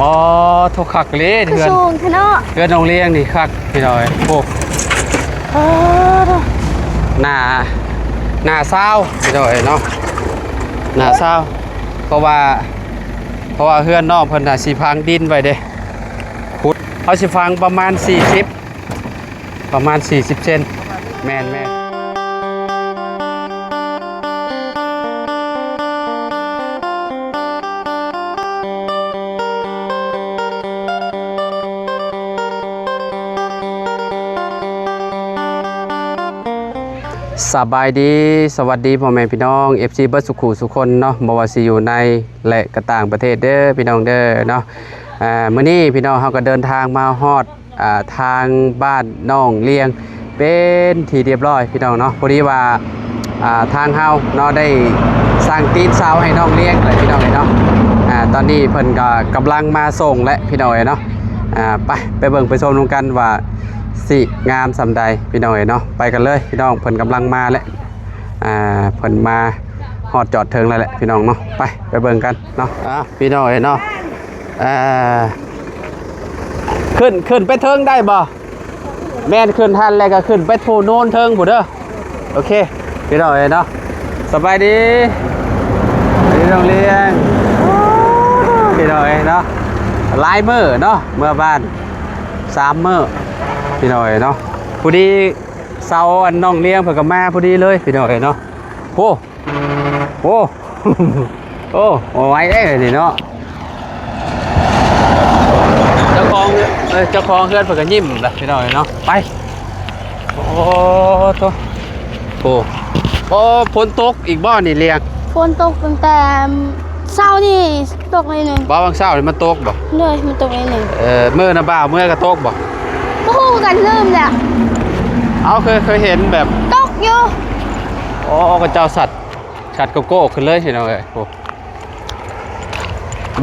ອໍ ໂທ້ ຄັກອີ່ຫຼີ ຄື ເຮືອນ ສູງແທ້ເນາະ ເຮືອນນ້ອງລຽງນີ້ຄັກພີ່ນ້ອງເອີຍ. ໂອ້ ເອີ ໜ້າ ໜ້າຊາວພີ່ນ້ອງເອີຍເນາະ ໜ້າຊາວ ເພາະວ່າ ເພາະວ່າເຮືອນນ້ອງເພິ່ນນະຊິຝັງດິນໄວ້ເດ້ ຂຸດ ເຮົາຊິຝັງປະມານສີ່ສິບ ປະມານສີ່ສິບເຊັນ ແມ່ນໆ. ສະບາຍດີ ສະຫວັດດີພໍ່ແມ່ພີ່ນ້ອງ ເອັຟຊີ ເບິດສູ່ຄູ່ສູ່ຄົນເນາະ ບໍ່ວ່າຊິຢູ່ໃນ ແລະ ກະຕ່າງປະເທດເດີພີ່ນ້ອງເດີເນາະ. ອາ ມື້ນີ້ພີ່ນ້ອງເຮົາກໍເດີນທາງມາຮອດ ອາ ທາງບ້ານນ້ອງລຽງເປັນທີ່ຮຽບຮ້ອຍພີ່ນ້ອງເນາະ. ພໍດີວ່າ ອາ ທາງເຮົາເນາະໄດ້ສ້າງຕີນເສົາໃຫ້ນ້ອງລຽງແລ້ວພີ່ນ້ອງເອີຍເນາະ. ອາ ຕອນນີ້ເພິ່ນກໍກຳລັງມາສົ່ງແລ້ວພີ່ນ້ອງເອີຍເນາະ. ອາ ໄປ ໄປເບິ່ງໄປຊົມນຳກັນວ່າຊິງາມສ່ຳໃດພີ່ນ້ອງເອີຍເນາະ. ໄປກັນເລີຍພີ່ນ້ອງ ເພິ່ນກຳລັງມາແລ້ວ. ອາ ເພິ່ນມາຮອດຈອດເທິງແລ້ວແຫຼະພີ່ນ້ອງເນາະ. ໄປ ໄປເບິ່ງກັນເນາະ. ອ່າ ພີ່ນ້ອງເອີຍເນາະ ເອີ ຂຶ້ນ ຂຶ້ນໄປເທິງໄດ້ບໍ່? ແມ່ນ ຂຶ້ນຫັ້ນແລ້ວກໍຂຶ້ນໄປພູໂນນເທິງພຸ້ນເດີ. ໂອເຄ ພີ່ນ້ອງເອີຍເນາະ ສະບາຍດີ ພີ່ນ້ອງລຽງ ພີ່ນ້ອງເອີຍເນາະ. ຫຼາຍມື້ເນາະ ເມືອບ້ານສາມມື້ ພີ່ນ້ອງເອີຍເນາະ. ພໍດີເສົາອັນນ້ອງລຽງເພິ່ນກໍມາພໍດີເລີຍ ພີ່ນ້ອງເອີຍເນາະ. ໂອ້ ໂອ້ ໂອ້ ບໍ່ໄຫວເດ້ນີ້ເນາະ. ເຈົ້າຂອງ ເອີ ເຈົ້າຂອງເຮືອນເພິ່ນກໍຍິ້ມລະພີ່ນ້ອງເອີຍເນາະ. ໄປ ໂອ້ໂທ້ ໂອ້ ໂອ້ ຝົນຕົກອີກບໍ່ນີ້ລຽງ? ຝົນຕົກຕັ້ງແຕ່ເຊົ້ານີ້ ຕົກໜ້ອຍໜຶ່ງ. ບໍ່ ຫວ່າງເຊົ້ານີ້ມັນຕົກບໍ່? ໂດຍ ມັນຕົກໜ້ອຍໜຶ່ງ. ເອີ ມື້ນະບ່າວເມືອກໍຕົກບໍ່? ບໍ່ຮູ້ຄືກັນ ລືມແລ້ວ. ເອົາ ເຄີຍ ເຄີຍເຫັນແບບ ຕົກຢູ່. ໂອ້ ເຂົາເຈົ້າສັດ ຊັດໂກໂກ້ຂຶ້ນເລີຍພີ່ນ້ອງເອີຍ. ໂອ້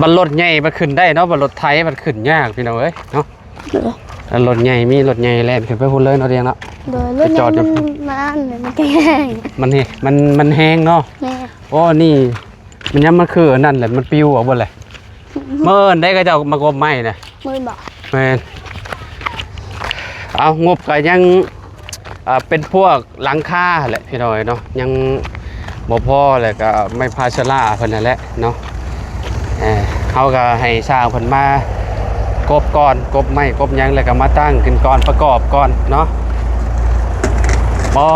ບັດລົດໃຫຍ່ບັດຂຶ້ນໄດ້ເນາະ ບັດລົດໄຖບັດຂຶ້ນຍາກພີ່ນ້ອງເອີຍເນາະ. ໂດຍ ອັນລົດໃຫຍ່ ມີລົດໃຫຍ່ແລ່ນຂຶ້ນໄປພຸ້ນເລີຍເນາະ ດຽງເນາະ. ໂດຍ ລົດໃຫຍ່ ໄປຈອດຢູ່ ມັນ ມັນອັນນັ້ນແຫຼະ ມັນແຮງ ມັນ ມັນແຮງເນາະ. ແມ່ນ ໂອ້ ນີ້ ມັນຍັງ ມັນຄືອັນນັ້ນແຫຼະ ມັນປິວເອົາເບິດແຫຼະ. ມື້ອື່ນໄດ໋ ເຂົາເຈົ້າມາກົບໄມ້ນະ ມື້ອື່ນບໍ? ແມ່ນ. ເອົາ ງົບກໍຍັງ ອ່າ ເປັນພວກຫຼັງຄາແຫຼະພີ່ນ້ອງເອີຍເນາະ ຍັງບໍ່ພໍ ແລ້ວກໍໄມ້ພາຊາລາເພິ່ນນັ້ນແຫຼະເນາະ. ເອີ ເຮົາກໍໃຫ້ຊ່າງເພິ່ນມາກົບກ່ອນ ກົບໄມ້ກົບຫຍັງ ແລ້ວກໍມາຕັ້ງຂຶ້ນກ່ອນ ປະກອບກ່ອນເນາະ. ອໍ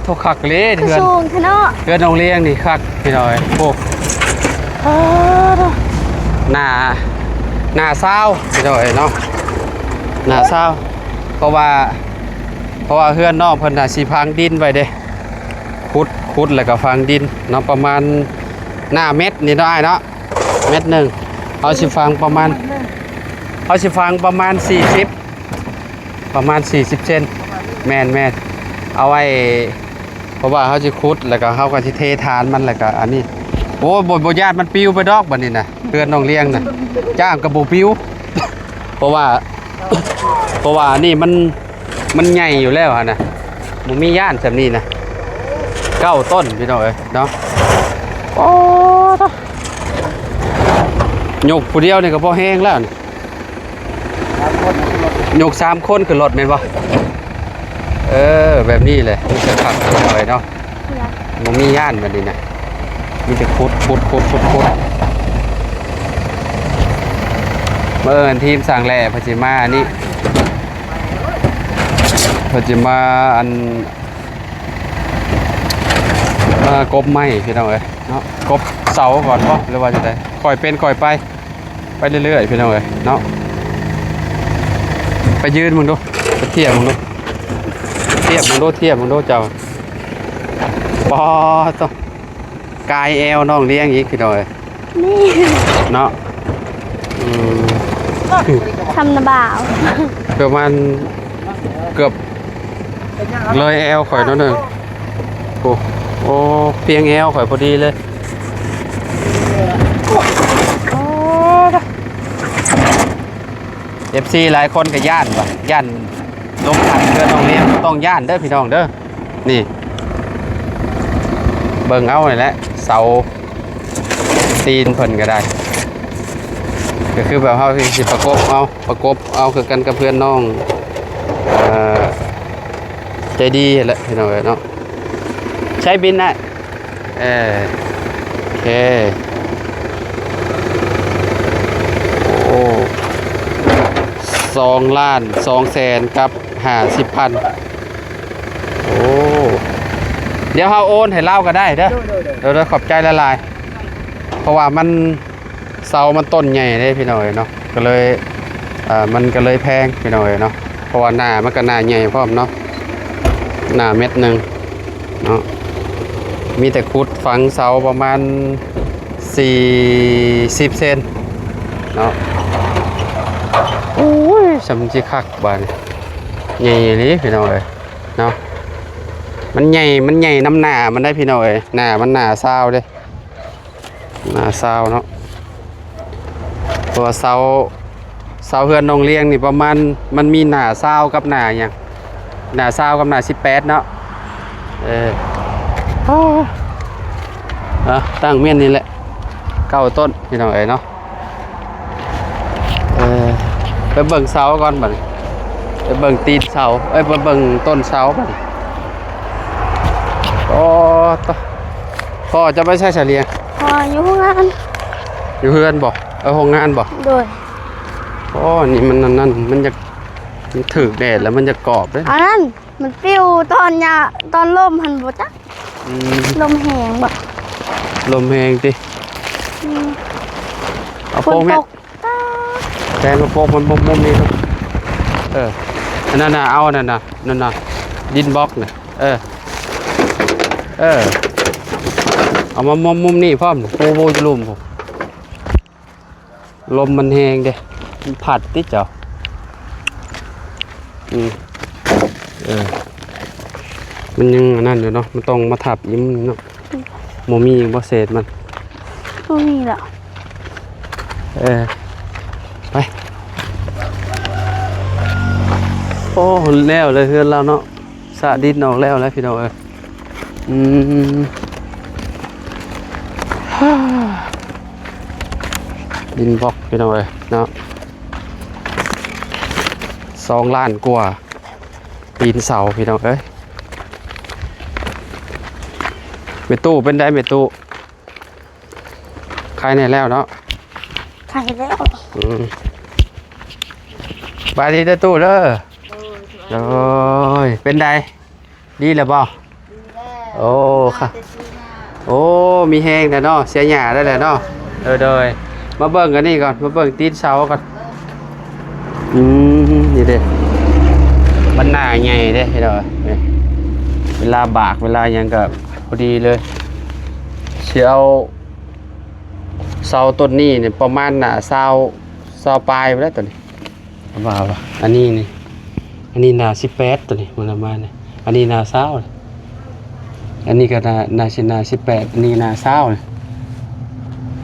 ໂທ້ ຄັກອີ່ຫຼີ ເຮືອນ ສູງແທ້ເນາະ ເຮືອນນ້ອງລຽງນີ້ຄັກພີ່ນ້ອງເອີຍ. ໂອ້ ເອີ ໜ້າ ໜ້າຊາວພີ່ນ້ອງເອີຍເນາະ ໜ້າຊາວ ເພາະວ່າ ເພາະວ່າເຮືອນນ້ອງເພິ່ນນະຊິຝັງດິນໄວ້ເດ້ ຂຸດ ຂຸດແລ້ວກໍຝັງດິນເນາະ ປະມານໜ້າແມັດນີ້ເນາະອ້າຍເນາະ ແມັດໜຶ່ງ. ເຮົາຊິຝັງປະມານ ເຮົາຊິຝັງປະມານສີ່ສິບ ປະມານສີ່ສິບເຊັນ ແມ່ນໆ. ເອົາໄວ້ ເພາະວ່າເຮົາຊິຂຸດ ແລ້ວກໍເຮົາກໍຊິເທຖານມັນ ແລ້ວກໍອັນນີ້ ໂອ້ ບໍ່ ບໍ່ຢ້ານມັນປິວໄປດອກບັດນີ້ນະ ເຮືອນນ້ອງລຽງນະ ຈ້າງກໍບໍ່ປິວ ເພາະວ່າ ເພາະວ່າອັນນີ້ມັນ ມັນໃຫຍ່ຢູ່ແລ້ວຫັ້ນນະ ບໍ່ມີຢ້ານສ່ຳນີ້ນະ ເກົ້າຕົ້ນພີ່ນ້ອງເອີຍເນາະ. ໂອ້ ຍົກຜູ້ດຽວນີ້ກໍພໍແຮງແລ້ວນີ້ ຍົກສາມຄົນຂຶ້ນລົດແມ່ນບໍ່? ເອີ ແບບນີ້ແຫຼະ ມີແຕ່ຄັກເລີຍເນາະ ບໍ່ມີຢ້ານບັດນີ້ນະ ມີແຕ່ຂຸດ ຂຸດ ຂຸດ ຂຸດ ຂຸດ. ເບິ່ງທີມສ້າງແຫຼ້ເພິ່ນຊິມາອັນນີ້ ເພິ່ນຊິມາອັນ ມາກົບໄມ້ພີ່ນ້ອງເອີຍເນາະ ກົບເສົາກ່ອນບໍ່ ຫຼືວ່າຈັ່ງໃດ? ຄ່ອຍເປັນຄ່ອຍໄປ ໄປເລື້ອຍໆ ພີ່ນ້ອງເອີຍເນາະ. ໄປຢືນເບິ່ງດູ ໄປທຽບເບິ່ງດູ ທຽບເບິ່ງດູ ທຽບເບິ່ງດູເຈົ້າ. ປາດໂທ້ ກາຍແອວນ້ອງລຽງອີກ ພີ່ນ້ອງເອີຍ ນີ້ເນາະ. ອືມ ທຳນະບ່າວ ປະມານເກືອບເລີຍແອວຂ້ອຍໜ້ອຍໜຶ່ງ. ໂອ້ ໂອ້ ພຽງແອວຂ້ອຍພໍດີເລີຍ. ໂອ້ ເອັຟຊີຫຼາຍຄົນກໍຢ້ານວ່າ ຢ້ານລົມພັດເຮືອນນ້ອງລຽງ ຕ້ອງຢ້ານເດີພີ່ນ້ອງເດີ. ນີ້ ເບິ່ງເອົານີ້ແຫຼະ ເສົາຕີນເພິ່ນກໍໄດ້ ກໍຄືແບບເຮົາຊິປະກົບເອົາ ປະກົບເອົາຄືກັນກັບເພື່ອນນ້ອງ ເອີ ໃຈດີຫັ້ນແຫຼະພີ່ນ້ອງເອີຍເນາະ. ໃຊ້ບິນອ້າຍ ເອີ ໂອເຄ ໂອ້ ສອງລ້ານສອງແສນກັບຫ້າສິບພັນ. ໂອ້ ດຽວເຮົາໂອນໃຫ້ລາວກໍໄດ້ເດີ. ໂດຍໆໆ ໂດຍໆ ຂອບໃຈຫຼາຍໆ ເພາະວ່າມັນ ເສົາມັນຕົ້ນໃຫຍ່ເດ້ພີ່ນ້ອງເອີຍເນາະ ກໍເລີຍ ເອີ ມັນກໍເລີຍແພງພີ່ນ້ອງເອີຍເນາະ ເພາະວ່າໜ້າມັນກໍໜ້າໃຫຍ່ພ້ອມເນາະ ໜ້າແມັດໜຶ່ງເນາະ. ມີແຕ່ຂຸດຝັງເສົາປະມານສີ່ສິບເຊັນເນາະ. ໂອ້ຍ ຊ່ຳຊິຄັກບາດນີ້ ໃຫຍ່ອີ່ຫຼີພີ່ນ້ອງເອີຍເນາະ. ມັນໃຫຍ່ ມັນໃຫຍ່ນຳໜ້າມັນໄດ໋ພີ່ນ້ອງເອີຍ ໜ້າມັນໜ້າຊາວເດ້. ໜ້າຊາວເນາະ ເພາະວ່າເສົາ ເສົາເຮືອນນ້ອງລຽງນີ້ປະມານ ມັນມີໜ້າຊາວກັບໜ້າຫຍັງ ໜ້າຊາວກັບໜ້າສິບແປດເນາະ. ເອີ ເອົາ ຕັ້ງແມ່ນນີ້ແຫຼະ ເກົ້າຕົ້ນພີ່ນ້ອງເອີຍເນາະ. ເອີ ໄປເບິ່ງເສົາກ່ອນບັດນີ້ ໄປເບິ່ງຕີນເສົາ ເອີຍ ໄປເບິ່ງຕົ້ນເສົາບັດນີ້. ໂອ້ ໂຕ ພໍ່ເຈົ້າໄປໃສສະລຽງ? ພໍ່ຢູ່ໂຮງງານ. ຢູ່ເຮືອນບໍ່? ເອີ ໂຮງງານບໍ່? ໂດຍ. ໂອ້ ນີ້ມັນອັນນັ້ນ ມັນຢາກ ມັນຖືກແດດແລ້ວມັນຢາກກອບເດ້. ອັນນັ້ນ ມັນປິວຕອນຍາ ຕອນລົມຫັ້ນບໍ່ຈັກ. ອືມ ລົມແຮງບໍ່? ລົມແຮງຕິ? ອືມ ເອົາໂປະແມ່ນ. ແປງມາໂປະມັນມຸມໆນີ້ເນາະ. ເອີ ອັນນັ້ນນະ ເອົາອັນນັ້ນນະ ນັ້ນນະ ດິນບລັອກນະ. ເອີ ເອີ ເອົາມາມຸມໆນີ້ພ້ອມ ປູຢູ່ລຸ່ມພຸ້ນ. ລົມມັນແຮງເດ້ ມັນພັດຕິເຈົ້າ. ອືມ ເອີ ມັນຍັງອັນນັ້ນຢູ່ເນາະ ມັນຕ້ອງມາທັບອີກເນາະ. ບໍ່ມີອີກບໍ່ເສດມັນ? ບໍ່ມີແລ້ວ. ເອີ ໄປ. ໂອ້ ແລ້ວເລີຍເຮືອນລາວເນາະ ສະດິນອອກແລ້ວແຫຼະພີ່ນ້ອງເອີຍ. ອືມ ດິນບລັອກພີ່ນ້ອງເອີຍເນາະ ສອງລ້ານກວ່າ ຕີນເສົາພີ່ນ້ອງເອີຍ. ແມ່ຕູ້ເປັນໃດແມ່ຕູ້? ຂາຍແດ່ແລ້ວເນາະ? ຂາຍແລ້ວ. ອືມ ສະບາຍດີເດີຕູ້ເດີ. ໂດຍ ໂດຍ ເປັນໃດ ດີແລ້ວບໍ່? ດີແລ້ວ. ໂອ້ ມາແຕ່ຊື້ຫຍ້າ. ໂອ້ ມີແຮງແລ້ວເນາະ ເສຍຫຍ້າໄດ້ແລ້ວເນາະ. ເອີ ໂດຍ ມາເບິ່ງອັນນີ້ກ່ອນ ມາເບິ່ງຕີນເສົາກ່ອນ. ເອີ ອືມ ນີ້ເດ້ ມັນໜ້າໃຫຍ່ເດ້ພີ່ນ້ອງເອີຍ. ເວລາບາກເວລາຫຍັງກໍພໍດີເລີຍ. ຊິເອົາເສົາຕົ້ນນີ້ນີ້ປະມານໜ້າຊາວ ຊາວປາຍພຸ້ນແຫຼະໂຕນີ້ ວ່າ ວ່າ ອັນນີ້ນີ້ ອັນນີ້ໜ້າສິບແປດ ໂຕນີ້ມັນປະມານນີ້. ອັນນີ້ໜ້າຊາວ ອັນນີ້ກໍໜ້າ ໜ້າຊິໜ້າສິບແປດ ອັນນີ້ໜ້າຊາວ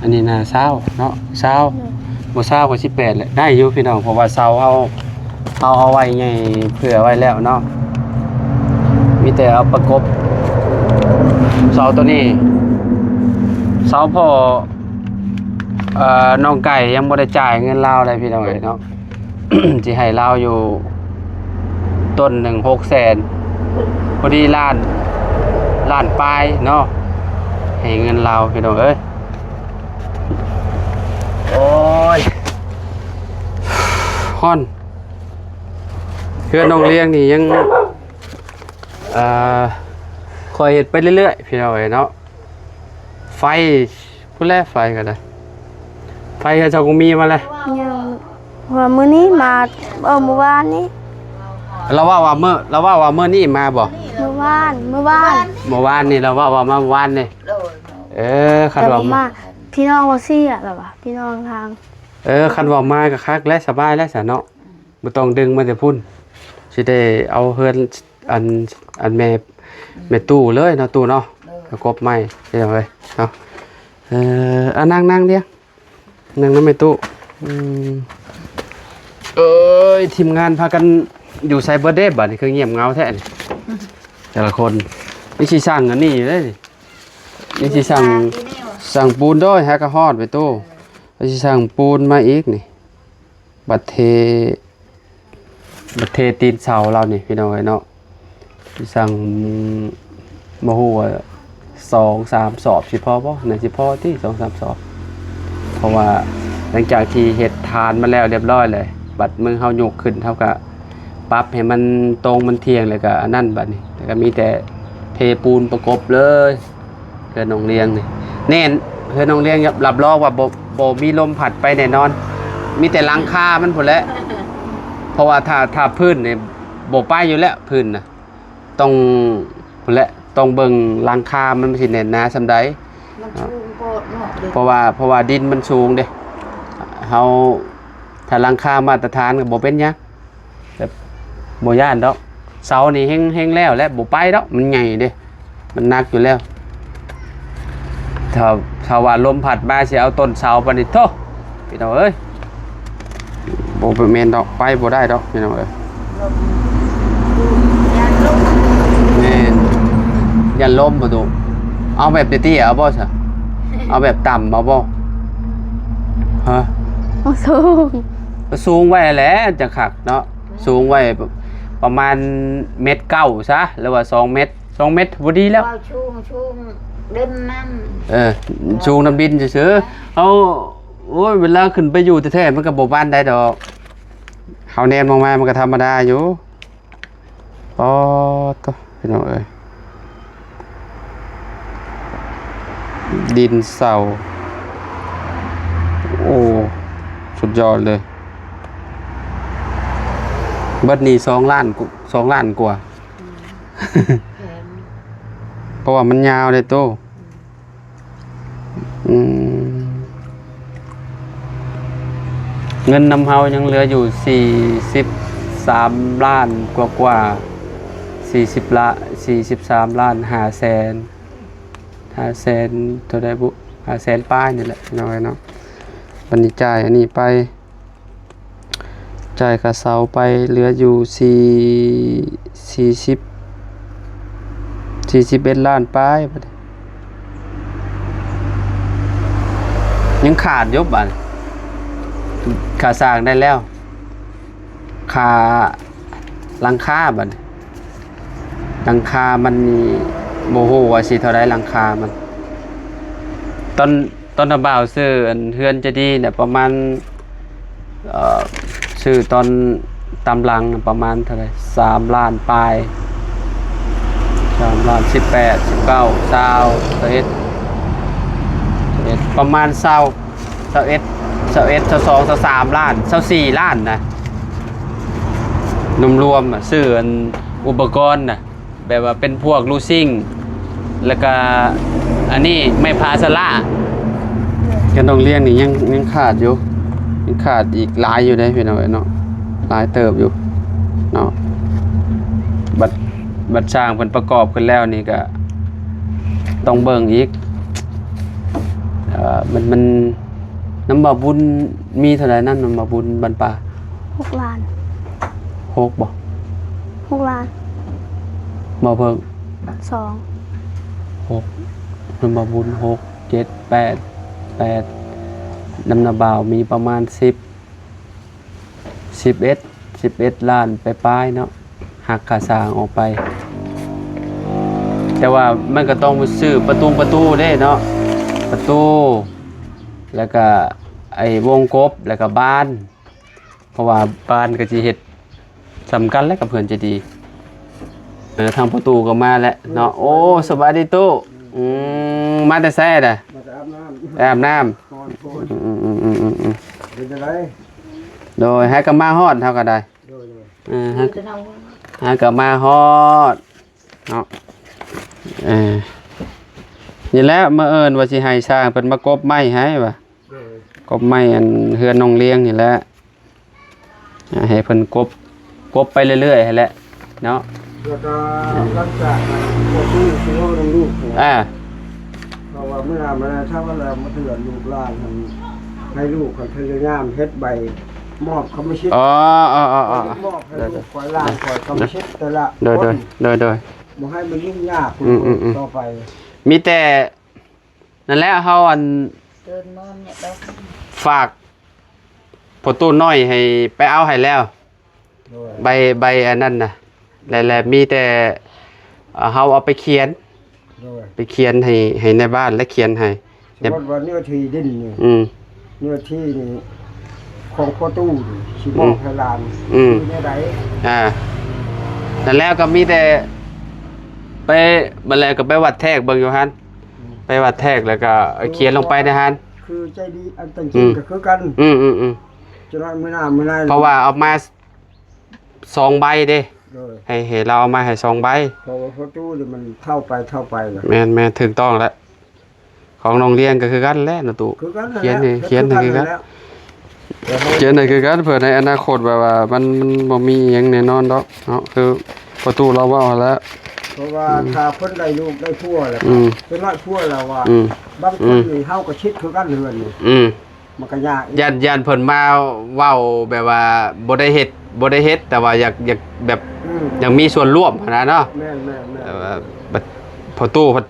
ອັນນີ້ໜ້າຊາວເນາະ ຊາວ ອືມ ບໍ່ຊາວກໍສິບແປດແຫຼະ ໄດ້ຢູ່ພີ່ນ້ອງ ເພາະວ່າເສົາເຮົາ ເຮົາເອົາໄວ້ໃຫຍ່ເຜື່ອໄວ້ແລ້ວເນາະ. ມີແຕ່ເອົາປະກົບເສົາໂຕນີ້ ເສົາພໍ່ ເອີ ນ້ອງໄກ່ຍັງບໍ່ໄດ້ຈ່າຍເງິນລາວເລີຍພີ່ນ້ອງເອີຍເນາະ. ຊິໃຫ້ລາວຢູ່ຕົ້ນໜຶ່ງຫົກແສນ ພໍດີລ້ານ ລ້ານປາຍເນາະ ໃຫ້ເງິນລາວພີ່ນ້ອງເອີຍ. ໂອ້ຍ ຮ້ອນ ເຮືອນນ້ອງລຽງນີ້ຍັງ ເອີ ຄ່ອຍເຮັດໄປເລື້ອຍໆ ພີ່ນ້ອງເອີຍເນາະ. ໄຟພຸ້ນແຫຼະ ໄຟກໍໄດ້ ໄຟເຮືອນເຈົ້າກໍມີມາແລ້ວ. ຍັງ ວ່າມື້ນີ້ມາ ເອີ ມື້ວານນີ້ ລາວເວົ້າວ່າມື້ ລາວເວົ້າວ່າມື້ນີ້ມາບໍ່? ມື້ວານ ມື້ວານ ມື້ວານນີ້ ລາວເວົ້າວ່າມາມື້ວານນີ້. ໂດຍ ເອີ ຄັນວ່າ ແຕ່ບໍ່ມາ ພີ່ນ້ອງວ່າເສຍແລ້ວວ່າ ພີ່ນ້ອງທາງ ເອີ ຄັນວ່າມາກໍຄັກແລ້ວ ສະບາຍແລ້ວຊະເນາະ. ອືມ ບໍ່ຕ້ອງດຶງມາແຕ່ພຸ້ນ ຊິໄດ້ເອົາເຮືອນ ອັນ ອັນແມ່ ອືມ ແມ່ຕູ້ເລີຍເນາະ ຕູ້ເນາະ. ໂດຍ ປະກົບໃໝ່ພີ່ນ້ອງເອີຍເນາະ. ເອີ ອ່າ ນັ່ງ ນັ່ງດຽວ ນັ່ງນຳແມ່ຕູ້. ອືມ ເອີຍ ທີມງານພາກັນຢູ່ໃສເບິດເດ້ບາດນີ້ ຄືງຽບເຫງົາແທ້ນີ້ ແຕ່ລະຄົນ. ນີ້ຊິສັ່ງອັນນີ້ຢູ່ເດ້ນີ້ ນີ້ຊິສັ່ງ ສັ່ງປູນ ໂດຍ ຫາກະຮອດແມ່ຕູ້. ກໍຊິສັ່ງປູນມາອີກນີ້ ບັດເທ ບັດເທຕີນເສົາລາວນີ້ ພີ່ນ້ອງເອີຍເນາະ. ຊິສັ່ງບໍ່ຮູ້ວ່າສອງສາມສອບຊິພໍບໍ່? ໜ້າຊິພໍຕິ ສອງສາມສອບ ເພາະວ່າຫຼັງຈາກທີ່ເຮັດຖານມາແລ້ວຮຽບຮ້ອຍເລີຍ ບັດມື້ເຮົາຍົກຂຶ້ນ ເຮົາກະປັບໃຫ້ມັນຕົງມັນທ່ຽງ ແລ້ວກະອັນນັ້ນ ບັດນີ້ ແລ້ວກະມີແຕ່ເທປູນປະກົບເລີຍ. ເຮືອນນ້ອງລຽງນີ້ ແນ່ນ ເຮືອນນ້ອງລຽງຮັບຮອງວ່າບໍ່ ບໍ່ມີລົມພັດໄປແນ່ນອນ ມີແຕ່ຫຼັງຄາມັນພຸ້ນແຫຼະ. ເພາະວ່າຖ້າ ຖ້າພື້ນນີ້ບໍ່ໄປຢູ່ແລ້ວ ພື້ນນະ ຕ້ອງພຸ້ນແຫຼະ ຕ້ອງເບິ່ງຫຼັງຄາມັນຊິແໜ້ນໜາສ່ຳໃດ ມັນສູງໂພດເນາະ ເພາະວ່າ ເພາະວ່າດິນມັນສູງເດ້. ເຮົາ ຖ້າຫຼັງຄາມາດຕະຖານກໍບໍ່ເປັນຫຍັງ ແບບບໍ່ຢ້ານດອກ. ເສົານີ້ແຮງ ແຮງແລ້ວແຫຼະ ບໍ່ໄປດອກ ມັນໃຫຍ່ເດ້ ມັນໜັກຢູ່ແລ້ວ. ຖ້າ ຖ້າວ່າລົມພັດມາຊິເອົາຕົ້ນເສົາປານນີ້ ໂທ້ ພີ່ນ້ອງເອີຍ ບໍ່ແມ່ນດອກ ໄປບໍ່ໄດ້ດອກ ພີ່ນ້ອງເອີຍ. ແມ່ນ ຢ້ານລົມບໍ່ຕຸ ເອົາແບບເຕ້ຍໆ ເອົາບໍ່ຊະ ເອົາແບບຕ່ຳເອົາບໍ່? ຮະ ເອົາສູງ ກໍສູງໄວ້ແຫຼະ ຈັ່ງຄັກເນາະ. ສູງໄວ້ປະມານເມັດເກົ້າຊະ ຫຼືວ່າສອງເມັດ ສອງເມັດພໍດີແລ້ວ. ເວົ້າສູງ ສູງເດັມນຳ ເອີ ສູງນຳດິນຊື່ໆ. ເຮົາ ໂອ້ຍ ເວລາຂຶ້ນໄປຢູ່ແທ້ໆ ມັນກໍບໍ່ປານໃດດອກ ເຮົາແນມລົງມາມັນກໍທຳມະດາຢູ່. ປາດໂທ້ ພີ່ນ້ອງເອີຍ ດິນເສົາ ໂອ້ ສຸດຍອດເລີຍ. ເບິດນີ້ສອງລ້ານ ສອງລ້ານກວ່າ ອືມ ແພງ ເພາະວ່າມັນຍາວເດ້ໂຕ. ອືມ ເງິນນຳເຮົາຍັງເຫຼືອຢູ່ສີ່ສິບສາມລ້ານກວ່າໆ ສີ່ສິບລະ ສີ່ສິບສາມລ້ານຫ້າແສນ ຫ້າແສນເທົ່າໃດບຸ ຫ້າແສນປາຍນີ້ແຫຼະ ພີ່ນ້ອງເອີຍເນາະ. ບັດນີ້ຈ່າຍອັນນີ້ໄປ ຈ່າຍຄ່າເຊົ່າໄປເຫຼືອຢູ່ສີ່ ສີ່ສິບ ສີ່ສິບເອັດລ້ານປາຍ ບັດນີ້ຍັງຂາດຢູ່ ບັດນີ້ຄ່າສ້າງໄດ້ແລ້ວ ຄ່າຫຼັງຄາ ບັດນີ້ຫຼັງຄາມັນນີ້ບໍ່ຮູ້ວ່າຊິເທົ່າໃດ ຫຼັງຄາມັນ ຕອນ ຕອນນ້າບ່າວຊື້ອັນເຮືອນຈະດີນະ ປະມານ ເອີ ຊື້ຕອນຕາມຫຼັງປະມານເທົ່າໃດ ສາມລ້ານປາຍ ສາມລ້ານ ສິບແປດ ສິບເກົ້າ ຊາວ ຊາວເອັດ ຊາວເອັດ ປະມານຊາວ ຊາວເອັດ ຊາວເອັດ ຊາວສອງ ຊາວສາມລ້ານ ຊາວສີ່ລ້ານນະ ລວມໆ ຊື້ອັນອຸປະກອນນະ. ແບບວ່າເປັນພວກລູຊິງ ແລ້ວກະອັນນີ້ໄມ້ພາສະລາ ກະດອງລຽງນີ້ຍັງ ຍັງຂາດຢູ່ ຍັງຂາດອີກຫຼາຍຢູ່ເດ້ພີ່ນ້ອງເອີຍເນາະ ຫຼາຍເຕີບຢູ່ເນາະ. ບັດ ບັດຊ່າງເພິ່ນປະກອບຂຶ້ນແລ້ວນີ້ກະຕ້ອງເບິ່ງອີກ ເອີ ມັນ ມັນ ນຳບ່າວບຸນມີເທົ່າໃດນຳ ນຳບ່າວບຸນບ້ານປ່າ? ຫົກລ້ານ. ຫົກບໍ່? ຫົກລ້ານ. ບ່າວເພິ່ງ? ສອງ. ຫົກ. ນຳບ່າວບຸນ ຫົກ ເຈັດ ແປດ ແປດ. ນຳນ້າບ່າວມີປະມານ ສິບ ສິບເອັດ ສິບເອັດລ້ານປາຍໆເນາະ ຫັກຄ່າສ້າງອອກໄປ. ແຕ່ວ່າມັນກໍຕ້ອງໄປຊື້ປະຕຸງປະຕູເດ້ເນາະ ປະຕູ ແລ້ວກະໄອ້ວົງກົບ ແລ້ວກະບານ ເພາະວ່າບານກໍຊິເຮັດສ່ຳກັນແຫຼະກັບເຮືອນເຈດີ. ເອີ ທາງພໍ່ຕູ້ກໍມາແລ້ວເນາະ. ໂອ້ ສະບາຍດີຕູ້. ອືມ ມາແຕ່ໃສລະ? ມາແຕ່ອາບນ້ຳ ໄປອາບນ້ຳ. ຮ້ອນໂພດ. ອືມໆ ເປັນຈັ່ງໃດ? ໂດຍ ຫາກໍມາຮອດເຮົາກໍໄດ້. ໂດຍໆ ເອີ ຫາກໍມາຮອດເນາະ. ເອີ ນີ້ແຫຼະ ມະເອີນວ່າຊິໃຫ້ຊ່າງເພິ່ນມາກົບໄມ້ໃຫ້ວ່າ ໂດຍ ກົບໄມ້ອັນເຮືອນນ້ອງລຽງນີ້ແຫຼະ ໃຫ້ເພິ່ນກົບ ກົບໄປເລື້ອຍໆຫັ້ນແຫຼະເນາະ. ແລ້ວກໍ ອືມ ຫຼັງຈາກນັ້ນ ພໍ່ຕູ້ຊິເວົ້ານຳລູກ ອ່າ ເພາະວ່າເມື່ອມາ ຖ້າວ່າແລ້ວມາເທື່ອລູກຫຼານຫັ້ນ ໃຫ້ລູກເພິ່ນພະຍາຍາມເຮັດໃບມອບກຳມະສິດ. ອໍ ອໍ ອໍ ອໍ ມອບໃຫ້ລູກຂ້ອຍຫຼານຂ້ອຍກຳມະສິດແຕ່ລະຄົນ ໂດຍໆ ໂດຍໆ ບໍ່ໃຫ້ມັນຫຍຸ້ງຍາກ ອືມໆໆ ຕໍ່ໄປ. ມີແຕ່ ນັ້ນແຫຼະ ເຮົາອັນ ເດີນມອມເນຍດອກ ຝາກພໍ່ຕູ້ນ້ອຍໃຫ້ໄປເອົາໃຫ້ແລ້ວ ໂດຍ ໃບ ໃບອັນນັ້ນນະ ແລະ ແລະມີແຕ່ ເອີ ເຮົາເອົາໄປຂຽນ ໂດຍ ໄປຂຽນໃຫ້ ໃຫ້ນາຍບ້ານ ແລະຂຽນໃຫ້ ສົມມຸດວ່າເນື້ອທີ່ດິນນີ້ ອືມ ເນື້ອທີ່ນີ້ຂອງພໍ່ຕູ້ນີ້ ຊິບອກ ອືມ ໃຫ້ຫຼານ ອືມ ຢູ່ແນວໃດ ອ່າ ນັ້ນແລ້ວກໍມີແຕ່ໄປ ບັດແລ້ວກໍໄປວັດແທກເບິ່ງຢູ່ຫັ້ນ ອືມ ໄປວັດແທກ ແລ້ວກໍຂຽນລົງໄປໃນຫັ້ນ ຄືໃຈດີ ອັນຕົວຈິງ ອືມ ກໍຄືກັນ ອືມໆໆ ຈະນ້ອຍມື້ໜ້າມື້ໃນ ເພາະວ່າເອົາມາສອງໃບເດ້ ໂດຍ ໃຫ້ ໃຫ້ລາວເອົາມາໃຫ້ສອງໃບ ເພາະວ່າພໍ່ຕູ້ນີ້ມັນເຖົ້າໄປເຖົ້າໄປແລ້ວ ແມ່ນໆ ຖືກຕ້ອງແລ້ວ ຂອງນ້ອງລຽງກໍຄືກັນແຫຼະເນາະຕູ້ ຄືກັນນັ້ນແຫຼະ ຂຽນໃຫ້ ຂຽນໃຫ້ຄືກັນ ຂຽນໃຫ້ຄືກັນ ເພື່ອໃນອະນາຄົດແບບວ່າມັນ ມັນບໍ່ມີຫຍັງແນ່ນອນດອກເນາະ ຄືພໍ່ຕູ້ລາວເວົ້າຫັ້ນແຫຼະ ເພາະວ່າ ອືມ ຖ້າເພິ່ນໄດ້ລູກໄດ້ຜົວແລ້ວ ອືມ ເພິ່ນໄດ້ຜົວແລ້ວວ່າ ອືມ ບາງຄົນ ອືມ ນີ້ເຮົາກໍຄິດຄືກັນເຮືອນນີ້ ອືມ ມັນກໍຍາກອີກ ຢ້ານ ຢ້ານເພິ່ນມາເວົ້າແບບວ່າບໍ່ໄດ້ເຮັດ ບໍ່ໄດ້ເຮັດ ແຕ່ວ່າຢາກ ຢາກແບບ ອືມ ຢາກມີສ່ວນຮ່ວມຫັ້ນນະເນາະ ແມ່ນໆໆ ແຕ່ວ່າບັດພໍ່ຕູ້ພັດ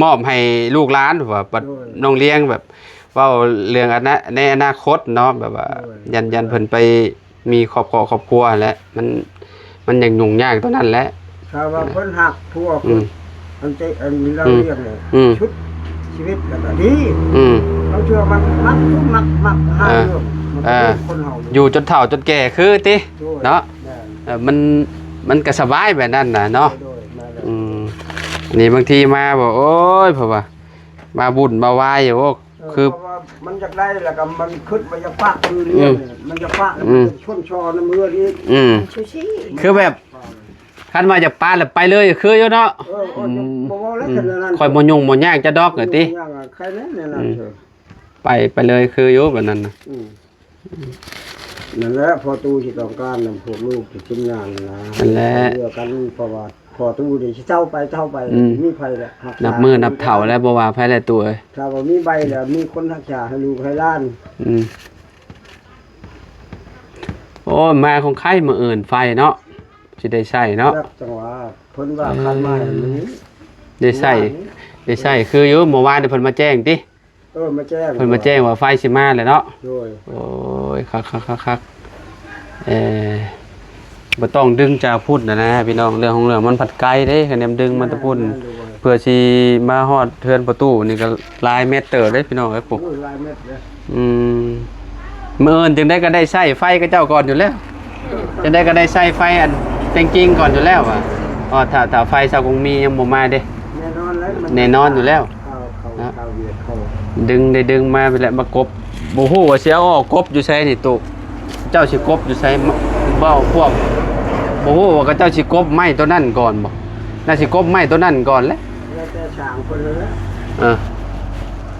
ມອບໃຫ້ລູກຫຼານ ວ່າບັດ ໂດຍ ນ້ອງລຽງແບບເວົ້າເລື່ອງອະນາ ໃນອະນາຄົດເນາະ ແບບວ່າ ໂດຍ ຢ້ານ ຢ້ານເພິ່ນໄປມີຄອບຄອບຄົວຫັ້ນແຫຼະ ມັນ ມັນຍັງຫຍຸ້ງຍາກຕົວນັ້ນແຫຼະ ຖ້າວ່າເພິ່ນຮັກຜົວ ອືມ ອັນເຕ ອັນລາວ ອືມ ລ້ຽງນີ້ ອືມ ຊຸດຊີວິດແລ້ວກໍດີ ອືມ ບາງເທື່ອມັນມັກ ມັກ ມັກຫາເລື່ອງ ມັນກໍເປັນຄົນເຮົາ ເອີ ຢູ່ຈົນເຖົ້າຈົນແກ່ຄືຕິ ໂດຍ ເນາະ ແມ່ນ ເອີ ມັນ ມັນກໍສະບາຍແບບນັ້ນນະເນາະ ໂດຍ ແມ່ນແລ້ວ ອືມ ອັນນີ້ບາງທີມາບໍ່ ໂອ້ຍ ເພາະວ່າມາວຸ່ນມາວາຍຢູ່ ເອີ ຄື ເພາະວ່າມັນຢາກໄດ້ ແລ້ວກໍມັນຄິດວ່າຢາກປະຄືເລື່ອງ ອືມ ມັນຢາກປະ ແລ້ວມັນ ອືມ ຈະຊົນຊໍນຳເຮືອນອີກ ອືມ ຄືແບບ ຄັນວ່າຢາກປະແລ້ວໄປເລີຍຄືຢູ່ເນາະ ເອີ ອືມ ບໍ່ເວົ້າແລ້ວ ອືມ ຄັນນັ້ນ ຂ້ອຍບໍ່ຫຍຸ້ງບໍ່ຍາກຈະດອກ ບໍ່ຫຍຸ້ງ ຕິ ບໍ່ຫຍັງ ໃຄແນ່ແນວນັ້ນ ອືມ ເທີ ໄປ ໄປເລີຍຄືຢູ່ແບບນັ້ນນະ ອືມ ນັ້ນແຫຼະ ພໍ່ຕູ້ຊິຕ້ອງການນຳພວກລູກທີ່ທີມງານນະ ນັ້ນແຫຼະ ດຽວກັນ ເພາະວ່າພໍ່ຕູ້ນີ້ຊິເຖົ້າໄປເຖົ້າໄປ ອືມ ມີໃຜລະຮັກສາ ນັບມື້ນັບເຖົ້າແລ້ວ ບໍ່ວ່າໃຜແຫຼະຕູ້ເອີຍ ຖ້າວ່າມີໃບແລ້ວ ມີຄົນຮັກສາໃຫ້ລູກໃຫ້ຫຼານ ອືມ ໂອ້ຍ ມາຂອງໃຄມື້ອື່ນໄຟເນາະ ຊິໄດ້ໃຊ້ເນາະ ຈັກ ຈັ່ງວ່າເພິ່ນວ່າ ເອີ ຄັນມາມື້ນີ້ ໄດ້ໃຊ້ ໄດ້ໃຊ້ຄືຢູ່ ມື້ວານນີ້ເພິ່ນມາແຈ້ງຕິ ເອີ ມາແຈ້ງ ເພິ່ນມາແຈ້ງວ່າໄຟຊິມາແລ້ວເນາະ ໂດຍ ໂອ້ຍ ຄັກໆໆໆ ເອີ ບໍ່ຕ້ອງດຶງຈາກພຸ້ນນະ ພີ່ນ້ອງ ເລື່ອງຂອງເລື່ອງມັນພັດໄກເດ້ ຄັນແນມດຶງມາແຕ່ພຸ້ນ ແມ່ນໆ ເພື່ອຊິມາຮອດເຮືອນພໍ່ຕູ້ນີ້ກໍຫຼາຍແມັດເຕີບເດ້ ພີ່ນ້ອງເອີຍ ໂອ້ຍ ຫຼາຍແມັດເດ້ ອືມ ມື້ອື່ນຈັ່ງໃດກໍໄດ້ໃຊ້ໄຟຂະເຈົ້າກ່ອນຢູ່ແລ້ວ ຈັ່ງໃດກໍໄດ້ໃຊ້ໄຟອັນແຕ່ງຈິງກ່ອນຢູ່ແລ້ວ ເພາະຖ້າ ຖ້າໄຟຊາວກົງມີຍັງບໍ່ມາເດ້ ແນ່ນອນແລ້ວ ແນ່ນອນຢູ່ແລ້ວ ເຂົາ ເຂົາ ເນາະ ເຂົາວຽກເຂົາ ດຶງ ໄດ້ດຶງມາໄປແລ້ວ ມາກົບ ບໍ່ຮູ້ວ່າຊິເອົາອອກກົບຢູ່ໃສນີ້ຕຸ ເຈົ້າຊິກົບຢູ່ໃສ ເວົ້າພວກ ບໍ່ຮູ້ວ່າເຂົາເຈົ້າຊິກົບໄມ້ໂຕນັ້ນກ່ອນບໍ່ ໜ້າຊິກົບໄມ້ໂຕນັ້ນກ່ອນແຫຼະ ແລ້ວແຕ່ຊ່າງເພິ່ນນັ້ນແຫຼະ ເອີ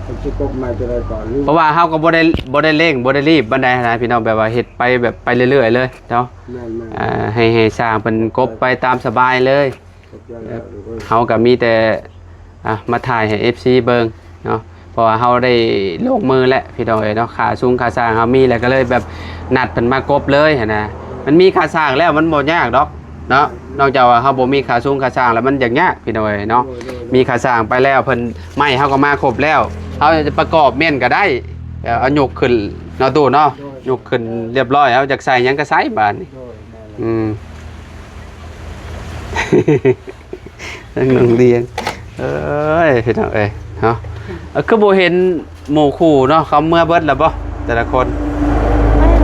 ເພິ່ນຊິກົບໄມ້ໂຕໃດກ່ອນ ເພາະວ່າເຮົາກໍບໍ່ໄດ້ ບໍ່ໄດ້ເລັ່ງ ບໍ່ໄດ້ລີບປານໃດນະ ພີ່ນ້ອງ ແບບວ່າເຮັດໄປແບບໄປເລື້ອຍໆເລີຍເນາະ ແມ່ນໆ ອ່າ ໃຫ້ ໃຫ້ຊ່າງເພິ່ນກົບໄປຕາມສະບາຍເລີຍ ເຮົາກໍມີແຕ່ ອ່ະ ມາຖ່າຍໃຫ້ເອັຟຊີເບິ່ງເນາະ ເພາະວ່າເຮົາໄດ້ລົງມືແລ້ວພີ່ນ້ອງເອີຍເນາະ ຄ່າຊຸງຄ່າຊ່າງເຮົາມີແລ້ວ ກໍເລີຍແບບນັດເພິ່ນມາກົບເລີຍຫັ້ນນະ ມັນມີຄ່າຊ່າງແລ້ວມັນບໍ່ຍາກດອກເນາະ ນອກຈາກວ່າເຮົາບໍ່ມີຄ່າຊຸງຄ່າຊ່າງແລ້ວມັນຢາກຍາກພີ່ນ້ອງເອີຍເນາະ ໂດຍ ໂດຍ ມີຄ່າຊ່າງໄປແລ້ວ ເພິ່ນ ໄມ້ເຮົາກໍມາຄົບແລ້ວ ເຮົາຈະປະກອບແມ່ນກໍໄດ້ ເອົາຍົກຂຶ້ນເນາະຕູ້ເນາະ ໂດຍ ຍົກຂຶ້ນຮຽບຮ້ອຍ ເຮົາຢາກໃສ່ຫຍັງກໍໃສ່ບາດນີ້ ໂດຍ ແມ່ນແລ້ວ ອືມ ທັງນ້ອງລຽງ ເອີຍ ພີ່ນ້ອງເອີຍ ເນາະ ເອີ ຄືບໍ່ເຫັນໝູ່ຄູ່ເນາະ ເຂົາເມືອເບິດແລ້ວບໍ່ ແຕ່ລະຄົນ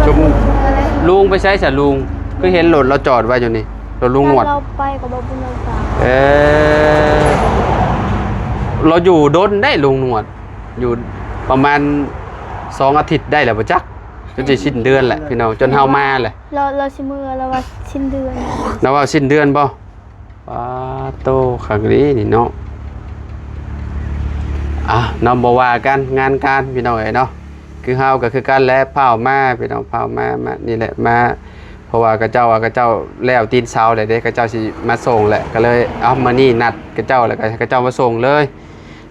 ຈຸມ ລຸງໄປໃສຊະລຸງ ຄືເຫັນລົດລາວຈອດໄວ້ຢູ່ນີ້ ລົດລຸງຫນວດ ລາວໄປກັບບໍ່ຜູ້ນ້ອຍສາວ ເອີ ລາວຢູ່ດົນໄດ໋ລຸງໜວດ ຢູ່ປະມານສອງອາທິດໄດ້ແລ້ວບໍ່ຈັກ ຈົນຊິສິ້ນເດືອນແຫຼະ ພີ່ນ້ອງ ຈົນເຮົາມາແຫຼະ ລາວ ລາວຊິເມືອ ລາວວ່າສິ້ນເດືອນ ລາວວ່າສິ້ນເດືອນບໍ່? ປາໂຕ ຄັກອີ່ຫຼີນີ້ເນາະ ອ່າ ເນາະ ບໍ່ວ່າກັນ ງານການ ພີ່ນ້ອງເອີຍເນາະ ຄືເຮົາກໍຄືກັນແຫຼະ ຟ້າວມາ ພີ່ນ້ອງ ຟ້າວມາ ມານີ້ແຫຼະ ມາ ເພາະວ່າເຂົາເຈົ້າວ່າເຂົາເຈົ້າແລ້ວຕີນເສົາແລ້ວເດ້ ເຂົາເຈົ້າຊິມາສົ່ງແຫຼະ ກໍເລີຍ ເອົາ ມື້ນີ້ນັດເຂົາເຈົ້າ ແລ້ວກໍໃຫ້ເຂົາເຈົ້າມາສົ່ງເລີຍ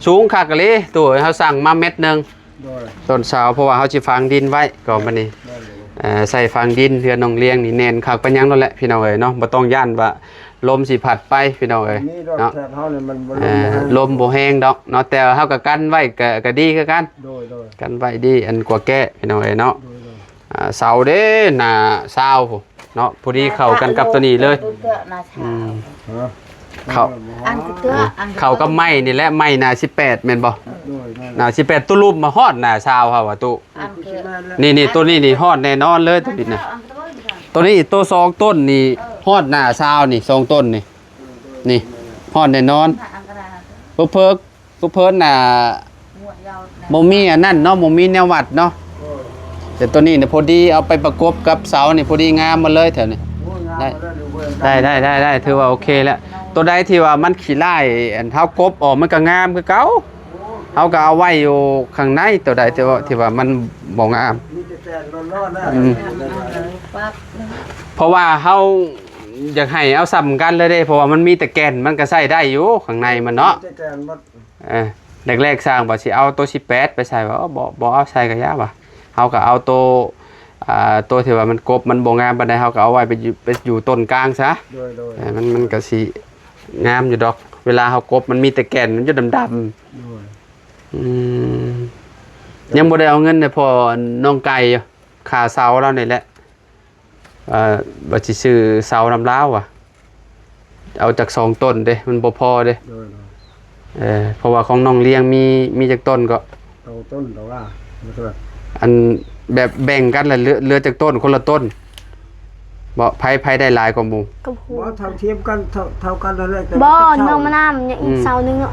ສູງຄັກອີ່ຫຼີ ຕູ້ເຮົາສັ່ງມາແມັດໜຶ່ງ ໂດຍ ຕົ້ນເສົາ ເພາະວ່າເຮົາຊິຝັງດິນໄວ້ກ່ອນບັດນີ້ ແມ່ນຢູ່ ເອີ ໃສ່ຝັງດິນ ເຮືອນນ້ອງລຽງນີ້ແໜ້ນຄັກປານຫຍັງໂລດແຫຼະ ພີ່ນ້ອງເອີຍເນາະ ບໍ່ຕ້ອງຢ້ານວ່າ ລົມຊິພັດໄປພີ່ນ້ອງເອີຍ ນີ້ດອກ ເນາະ ແຖບເຮົານີ້ມັນບໍ່ ເອີ ລົມບໍ່ແຮງ ລົມບໍ່ແຮງດອກເນາະ ແຕ່ວ່າເຮົາກໍກັນໄວ້ ກໍ ກໍດີຄືກັນ ໂດຍໆ ກັນໄວ້ດີ ອັນກວ່າແກ້ພີ່ນ້ອງເອີຍເນາະ ໂດຍໆ ອ່າ ເສົາເດ້ ໜ້າຊາວພຸ້ນເນາະ ພໍດີເຂົ້າກັນກັບຕົວນີ້ເລີຍ ເຂົາ ອັນເທື່ອ ອັນ ເຂົ້າກັບໄມ້ນີ້ແຫຼະ ໄມ້ໜ້າສິບແປດແມ່ນບໍ່? ໂດຍໆ ໜ້າສິບແປດ ຕຸລຸມມາຮອດໜ້າຊາວເຮົາວ່າຕຸ ອັນຄື ນີ້ໆ ໂຕນີ້ນີ້ຮອດແນ່ນອນເລີຍໂຕນີ້ນະ ອັນເທື່ອ ໂຕນີ້ໂຕສອງຕົ້ນນີ້ຮອດໜ້າຊາວນີ້ ສອງຕົ້ນນີ້ ນີ້ຮອດແນ່ນອນ ເພີເພີ ເພີເພີໜ້າ ບໍ່ມີອັນນັ້ນເນາະ ບໍ່ມີແນວວັດເນາະ ແຕ່ໂຕນີ້ນີ້ພໍດີເອົາໄປປະກົບກັບເສົານີ້ ພໍດີງາມໝົດເລີຍແຖວນີ້ ໂອ້ຍ ງາມ ໄດ້ ໝົດເລີຍ ໄດ້ ໄດ້ ໄດ້ ໄດ້ ຖືວ່າໂອເຄແລ້ວ ໂຕໃດທີ່ວ່າມັນຂີ້ລ້າຍ ອັນເຮົາກົບອອກມັນກໍງາມຄືເກົ່າ ເຮົາກໍເອົາໄວ້ຢູ່ຂ້າງໃນ ໂຕໃດທີ່ວ່າ ທີ່ວ່າມັນບໍ່ງາມ ມີແຕ່ແກ່ນລ້ອນໆ ອືມ ເອົາປັບ ເພາະວ່າເຮົາຢາກໃຫ້ເອົາສ່ຳກັນເລີຍເດ້ ເພາະວ່າມັນມີແຕ່ແກ່ນ ມັນກໍໃຊ້ໄດ້ຢູ່ຂ້າງໃນມັນເນາະ ມີແຕ່ແກ່ນໝົດ ເອີ ແລກໆ ຊ່າງວ່າຊິເອົາໂຕສິບແປດໄປໃສ່ ວ່າ ເອີ ບໍ່ ບໍ່ເອົາໃສ່ກໍຢ່າວ່າ ເຮົາກໍເອົາໂຕ ອ່າ ໂຕທີ່ວ່າມັນກົບ ມັນບໍ່ງາມປານໃດ ເຮົາກໍເອົາໄວ້ໄປຢູ່ ໄປຢູ່ຕົ້ນກາງຊະ ໂດຍໆ ເອີ ມັນ ມັນກໍຊິງາມຢູ່ດອກ ເວລາເຮົາກົບ ມັນມີແຕ່ແກ່ນ ມັນຢູ່ດຳໆ ໂດຍ ອືມ ຍັງບໍ່ໄດ້ເອົາເງິນໃຫ້ພໍ່ນ້ອງໄກ່ຢູ່ ຄ່າເສົາລາວນີ້ແຫຼະ ເອີ ວ່າຊິຊື້ເສົານຳລາວວ່າ ເອົາຈັກສອງຕົ້ນເດ້ ມັນບໍ່ພໍເດ້ ໂດຍໆ ເອີ ເພາະວ່າຂອງນ້ອງລຽງມີ ມີຈັກຕົ້ນເກາະ? ສອງຕົ້ນ ແຕ່ວ່າ ອັນແບບແບ່ງກັນລະ ເຫຼືອ ເຫຼືອຈັກຕົ້ນ ຄົນລະຕົ້ນ ບໍ່ ໃຜ ໃຜໄດ້ຫຼາຍກວ່າໝູ່? ກໍບໍ່ຮູ້ ບໍ່ ເທົ່າທຽມກັນ ເທົ່າ ເທົ່າກັນນັ້ນແຫຼະ ແຕ່ ບໍ່ ວ່າຈັກເສົາ ນ້ອງມານຳ ຍັງອີກ ອືມ ເສົາໜຶ່ງເນາະ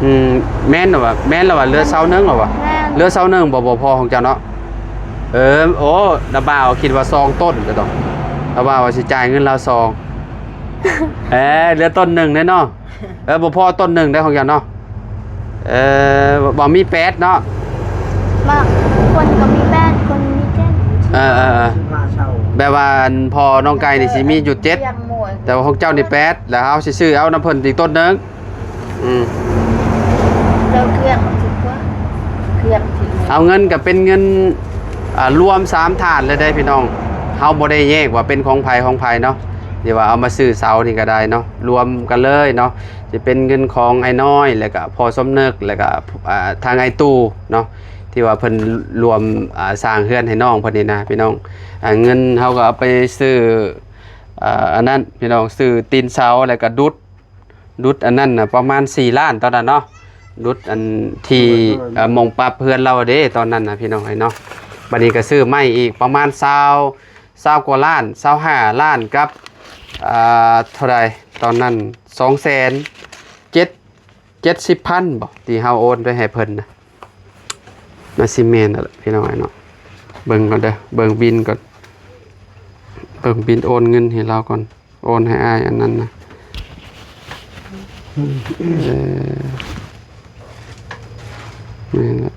ອືມ ແມ່ນລະວ່າ ແມ່ນລະວ່າ ເຫຼືອເສົາໜຶ່ງລະວ່າ ແມ່ນ ເຫຼືອເສົາໜຶ່ງ ບໍ່ ບໍ່ພໍຂອງເຈົ້າເນາະ ເອີ ໂອ້ ລະບ່າວຄິດວ່າສອງຕົ້ນ ລະບ່າວວ່າຊິຈ່າຍເງິນລາວສອງ ເອີ ເຫຼືອຕົ້ນໜຶ່ງເດ້ເນາະ ເອີ ບໍ່ພໍຕົ້ນໜຶ່ງເດ້ຂອງເຈົ້າເນາະ ເອີ ບໍ່ມີແປດເນາະ ບາງຄົນກໍມີແປດ ຄົນມີເຈັດ ເອີໆໆ ແບບວ່າອັນພໍ່ນ້ອງໄກ່ນີ້ຊິມີຢູ່ເຈັດ ແຕ່ວ່າຂອງເຈົ້ານີ້ແປດ ແລ້ວເຮົາຊິຊື້ເອົານຳເພິ່ນອີກຕົ້ນໜຶ່ງ ອືມ ເຈົ້າເຄື່ອງມັນຊິກວ່າ ເຄື່ອງທີ່ ເອົາເງິນກໍເປັນເງິນ ອ່າ ລວມສາມຖາດເລີຍເດ້ພີ່ນ້ອງ ເຮົາບໍ່ໄດ້ແຍກວ່າເປັນຂອງໃຜຂອງໃຜເນາະ ທີ່ວ່າເອົາມາຊື້ເສົານີ້ກໍໄດ້ເນາະ ລວມກັນເລີຍເນາະ ຊິເປັນເງິນຂອງອ້າຍນ້ອຍ ແລ້ວກໍພໍ່ສົມນຶກ ແລ້ວກໍ ອ່າ ທາງອ້າຍຕູ້ເນາະ ທີ່ວ່າເພິ່ນລວມ ອ່າ ສ້າງເຮືອນໃຫ້ນ້ອງເພິ່ນນີ້ນະພີ່ນ້ອງ ອ່າ ເງິນເຮົາກໍເອົາໄປຊື້ ອ່າ ອັນນັ້ນພີ່ນ້ອງ ຊື້ຕີນເສົາ ແລ້ວກໍດຸດ ດຸດອັນນັ້ນນະປະມານສີ່ລ້ານຕອນນັ້ນເນາະ ດຸດອັນທີ່ ໂດຍໆ ເອີ ໝ່ອງປັບເຮືອນລາວເດ້ຕອນນັ້ນນະພີ່ນ້ອງເອີຍເນາະ ບັດນີ້ກໍຊື້ໄມ້ອີກປະມານຊາວ ຊາວກວ່າລ້ານ ຊາວຫ້າລ້ານກັບ ອ່າ ເທົ່າໃດຕອນນັ້ນ ສອງແສນເຈັດ ເຈັດສິບພັນບໍ່ ທີ່ເຮົາໂອນໄປໃຫ້ເພິ່ນນະ ໜ້າຊິແມ່ນແລ້ວລະພີ່ນ້ອງເອີຍເນາະ ເບິ່ງກ່ອນເດີ ເບິ່ງບິນກ່ອນ ເບິ່ງບິນໂອນເງິນໃຫ້ລາວກ່ອນ. ໂອນໃຫ້ອ້າຍອັນນັ້ນນະ ເອີ ແມ່ນລະ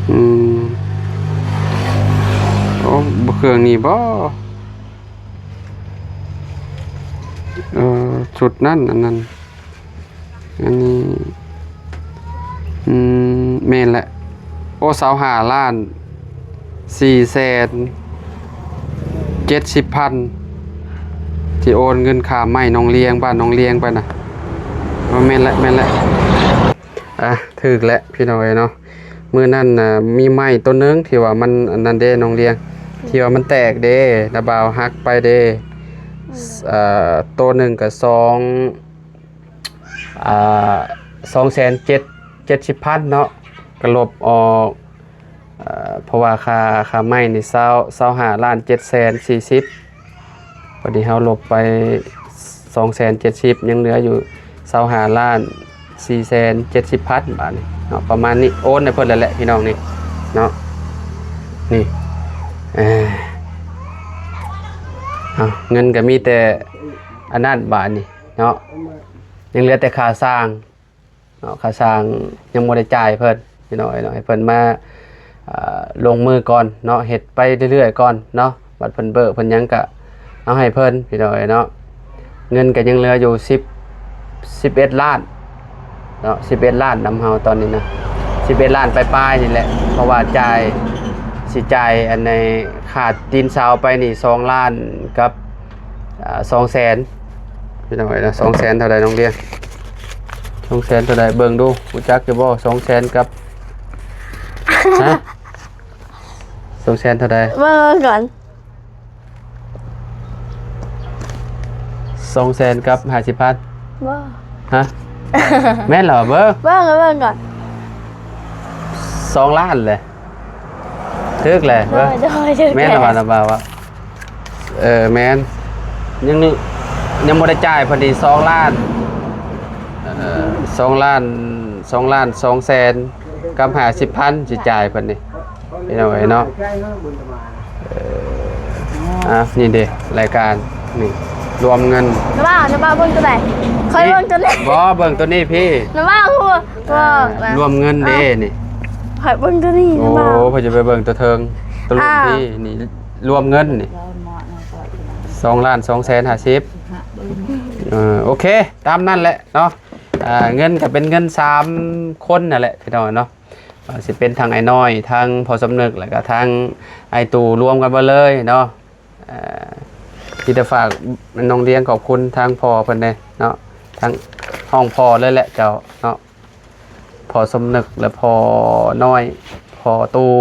ອືມ ໂອ້ ບໍ່ ເຄື່ອງນີ້ບໍ່ ເອີ ຊຸດນັ້ນ ອັນນັ້ນ ອັນນີ້ ອືມ ແມ່ນແຫຼະ ໂອ້ ຊາວຫ້າລ້ານສີ່ແສນເຈັດສິບພັນ ທີ່ໂອນເງິນຄ່າໄມ້ໜອງລຽງ ບ້ານໜອງລຽງໄປນະ ເອີ ແມ່ນແຫຼະ ແມ່ນແຫຼະ ອ່ະ ຖືກແຫຼະພີ່ນ້ອງເອີຍເນາະ ມື້ນັ້ນນະ ມີໄມ້ໂຕໜຶ່ງທີ່ວ່າມັນອັນນັ້ນເດ້ ໜອງລຽງ ທີ່ວ່າມັນແຕກເດ້ ລະບ່າວຫັກໄປເດ້ ອືມ ເອີ ໂຕໜຶ່ງກະສອງ ອ່າ ສອງແສນເຈັດ ເຈັດສິບພັນເນາະ ກະລົບອອກ ເອີ ເພາະວ່າຄ່າ ຄ່າໄມ້ນີ້ຊາວ ຊາວຫ້າລ້ານເຈັດແສນສີ່ສິບ ພໍດີເຮົາລົບໄປສອງແສນເຈັດສິບ ຍັງເຫຼືອຢູ່ຊາວຫ້າລ້ານສີ່ແສນເຈັດສິບພັນ ບາດນີ້ເນາະ ປະມານນີ້ ໂອນໃຫ້ເພິ່ນແລ້ວແຫຼະພີ່ນ້ອງນີ້ເນາະ ນີ້ ເອີ ເອົາ ເງິນກະມີແຕ່ອັນນັ້ນ ບາດນີ້ ເນາະ ຍັງເຫຼືອແຕ່ຄ່າສ້າງເນາະ ຄ່າສ້າງຍັງບໍ່ໄດ້ຈ່າຍເພິ່ນພີ່ນ້ອງເອີຍເນາະ ໃຫ້ເພິ່ນມາ ເອີ ລົງມືກ່ອນເນາະ ເຮັດໄປເລື້ອຍໆກ່ອນເນາະ ບັດເພິ່ນເບີກເພິ່ນຫຍັງກະເອົາໃຫ້ເພິ່ນພີ່ນ້ອງເອີຍເນາະ ເງິນກະຍັງເຫຼືອຢູ່ສິບ ສິບເອັດລ້ານເນາະ ສິບເອັດລ້ານນຳເຮົາຕອນນີ້ນະ ສິບເອັດລ້ານປາຍໆນີ້ແຫຼະ ເພາະວ່າຈ່າຍ ຊິຈ່າຍອັນໃນຄ່າຕີນເສົາໄປນີ້ສອງລ້ານກັບ ອ່າ ສອງແສນ ພີ່ນ້ອງເອີຍນະ. ສອງແສນເທົ່າໃດນ້ອງລຽງ? ສອງແສນເທົ່າໃດ? ເບິ່ງດູ ຮູ້ຈັກຢູ່ບໍ່? ສອງແສນກັບ ຮະ? ສອງແສນເທົ່າໃດ? ເບິ່ງກ່ອນ. ສອງແສນກັບຫ້າສິບພັນ. ບໍ່. ຮະ? ແມ່ນລະບໍ່? ເບິ່ງ ເບິ່ງກ່ອນ. ສອງລ້ານແຫຼະ. ຖືກແຫຼະ. ໂດຍ ໂດຍ ຖືກແຫຼະ. ແມ່ນລະບໍ່ ລະບໍ່ວະ? ເອີ ແມ່ນ. ຍັງ ຍັງບໍ່ໄດ້ຈ່າຍເພິ່ນນີ້ ສອງລ້ານ ເອີ ສອງລ້ານ ສອງລ້ານສອງແສນກັບຫ້າສິບພັນ ຊິຈ່າຍເພິ່ນນີ້ ພີ່ນ້ອງເອີຍເນາະ. ເອີ ອ່ະ ນີ້ເດ້ ລາຍການນີ້ ລວມເງິນ. ນ້າບ່າວ ນ້າບ່າວເບິ່ງຕົວໃດ? ຂ້ອຍເບິ່ງຕົວນີ້. ບໍ່ ເບິ່ງຕົວນີ້ພີ່. ນ້າບ່າວ ບໍ່ ລວມເງິນເດ້ນີ້. ຂ້ອຍເບິ່ງຕົວນີ້. ໂອ້ ນ້າບ່າວ ຂ້ອຍຈະໄປເບິ່ງຕົວເທິງ ຕົວລຸ່ມ ອ່າ ພີ່. ນີ້ລວມເງິນນີ້ ສອງລ້ານສອງແສນຫ້າສິບ. ເອີ ໂອເຄ ຕາມນັ້ນແຫຼະເນາະ. ອ່າ ເງິນກໍເປັນເງິນສາມຄົນນັ້ນແຫຼະ ພີ່ນ້ອງເນາະ. ອ່າ ຊິເປັນທັງອ້າຍນ້ອຍ ທັງພໍ່ສຳນຶກ ແລ້ວກໍທັງອ້າຍຕູ້ ລວມກັນເບິດເລີຍເນາະ. ອ່າ ມີແຕ່ຝາກນ້ອງລຽງຂອບຄຸນທາງພໍ່ເພິ່ນແດ່ເນາະ ທາງຫ້ອງພໍ່ເລີຍແຫຼະເຈົ້າເນາະ. ພໍ່ສົມນຶກ ແລະ ພໍ່ນ້ອຍ ພໍ່ຕູ້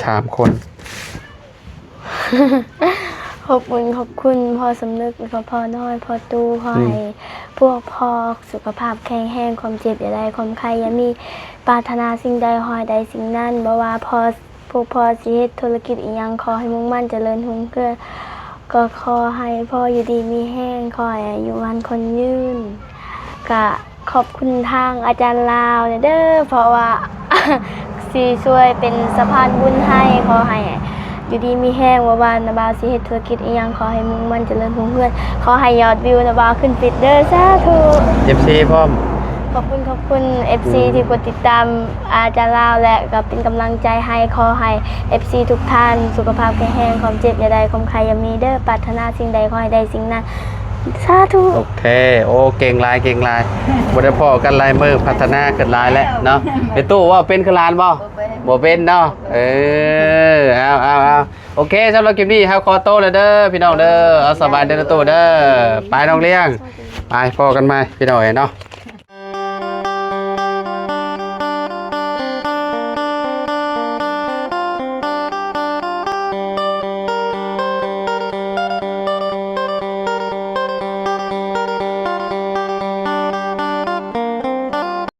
ສາມຄົນ. ຂອບຄຸນ ຂອບຄຸນພໍ່ສົມນຶກ ແລະ ກໍພໍ່ນ້ອຍ ພໍ່ຕູ້. ຂໍໃຫ້ ອືມ ພວກພໍ່ສຸຂະພາບແຂງແຮງ ຄວາມເຈັບຢ່າໄດ້ ຄວາມໄຂ້ຢ່າມີ ປາດຖະໜາສິ່ງໃດ ຂໍໃຫ້ໄດ້ສິ່ງນັ້ນ. ບໍ່ວ່າພໍ່ ພວກພໍ່ຊິເຮັດທຸລະກິດອີ່ຫຍັງ ຂໍໃຫ້ມຸ່ງໝັ້ນຈະເລີນຮຸ່ງເຮືອງ. ກໍຂໍໃຫ້ພໍ່ຢູ່ດີມີແຮງ ຂໍໃຫ້ອາຍຸໝັ້ນຂວັນຍືນ. ກະຂອບຄຸນທາງອາຈານລາວແດ່ເດີ ເພາະວ່າຊິຊ່ວຍເປັນສະພານບຸນໃຫ້. ຂໍໃຫ້ຢູ່ດີມີແຮງ ບໍ່ວ່ານ້າບ່າວຊິເຮັດທຸລະກິດອີ່ຫຍັງ ຂໍໃຫ້ມຸ່ງໝັ້ນຈະເລີນຮຸ່ງເຮືອງ. ຂໍໃຫ້ຍອດວິວນ້າບ່າວຂຶ້ນຕິດເດີ ສາທຸ. ເອັຟຊີພ້ອມ. ຂອບຄຸນ ຂອບຄຸນ ເອັຟຊີ ອືມ ທີ່ກົດຕິດຕາມ ອາຈານລາວ ແລະ ກໍເປັນກຳລັງໃຈໃຫ້. ຂໍໃຫ້ ເອັຟຊີ ທຸກທ່ານ ສຸຂະພາບແຂງແຮງ ຄວາມເຈັບຢ່າໄດ້ ຄວາມໄຂ້ຢ່າມີເດີ ປາດຖະໜາສິ່ງໃດ ຂໍໃຫ້ໄດ້ສິ່ງນັ້ນ ສາທຸ. ໂອເຄ ໂອ້ ເກັ່ງຫຼາຍ ເກັ່ງຫຼາຍ. ບໍ່ໄດ້ພໍ້ກັນຫຼາຍມື້ ພັດທະນາຂຶ້ນຫຼາຍແລ້ວເນາະ. ແມ່ຕູ້ເວົ້າເປັນຄືຫຼານບໍ່? ບໍ່ເປັນ ບໍ່ເປັນເນາະ. ເອີ ເອົາ ເອົາ ເອົາ ໂອເຄ ສຳລັບຄລິບນີ້ເຮົາຂໍໂຕແລ້ວເດີ ພີ່ນ້ອງເດີ. ເອົາ ສະບາຍດີນະຕູ້ເດີ. ໄປນ້ອງລຽງ ໄປ ພໍ້ກັນໃໝ່ ພີ່ນ້ອງເອີຍເນາະ.